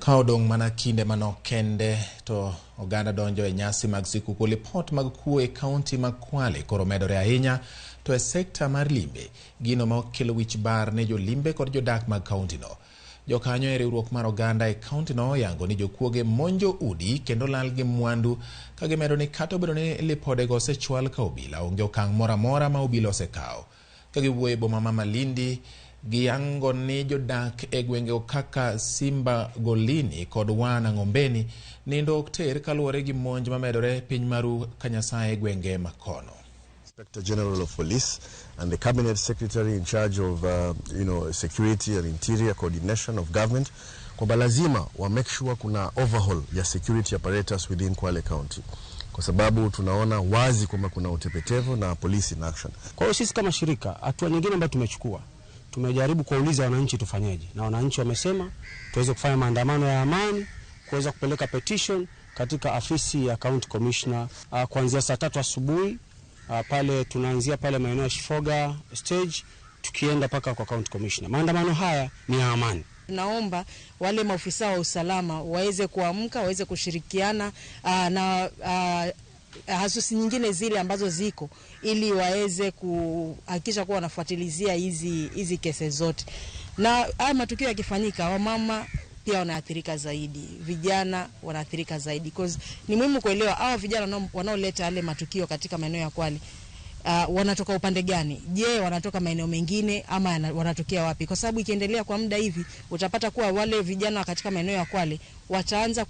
Ka odong' mana kinde manok kende to oganda donjo e nyasi mag sikuku. Lipot mag kuo e kaunti ma Kwale koro medore ahinya to e sekta mar limbe, gino ma okelo wich bar ne jolimbe kod jodak mag kauntino. Jokanyo e riwruok mar oganda e kauntino oyango ni jokuoge monjo udi kendo lal gi mwandu ka gimedo ni kata obedo ni lipodego osechwal ka obila, onge okang' moro amora ma obila osekawo. Ka giwuoyo e boma ma Malindi, giyango ni jodak e gwenge kaka Simba Golini kod Wana Ng'ombeni nindo ok ter kaluwore gi monj mamedore piny maru ka Nyasaye e gwenge makono. Inspector General of Police and the Cabinet Secretary in charge of security and interior coordination of government kwamba lazima wa make sure kuna overhaul ya security apparatus within Kwale County kwa sababu tunaona wazi kwamba kuna utepetevu na police in action. Kwa hiyo sisi kama shirika, hatua nyingine ambayo tumechukua, tumejaribu kuwauliza wananchi tufanyeje, na wananchi wamesema tuweze kufanya maandamano ya amani, kuweza kupeleka petition katika afisi ya county commissioner kuanzia saa 3 asubuhi pale tunaanzia pale maeneo ya Shifoga stage tukienda mpaka kwa county commissioner. Maandamano haya ni ya amani. Tunaomba wale maofisa wa usalama waweze kuamka, waweze kushirikiana na hasusi nyingine zile ambazo ziko ili waweze kuhakikisha kuwa wanafuatilizia hizi kesi zote. Na haya matukio yakifanyika, wamama pia wanaathirika zaidi, vijana wanaathirika zaidi, because ni muhimu kuelewa hawa vijana wanaoleta yale matukio katika maeneo ya Kwale wanatoka upande gani? Je, wanatoka maeneo mengine ama wanatokea wapi? Kwa sababu ikiendelea kwa muda hivi utapata kuwa wale vijana katika maeneo ya Kwale wataanza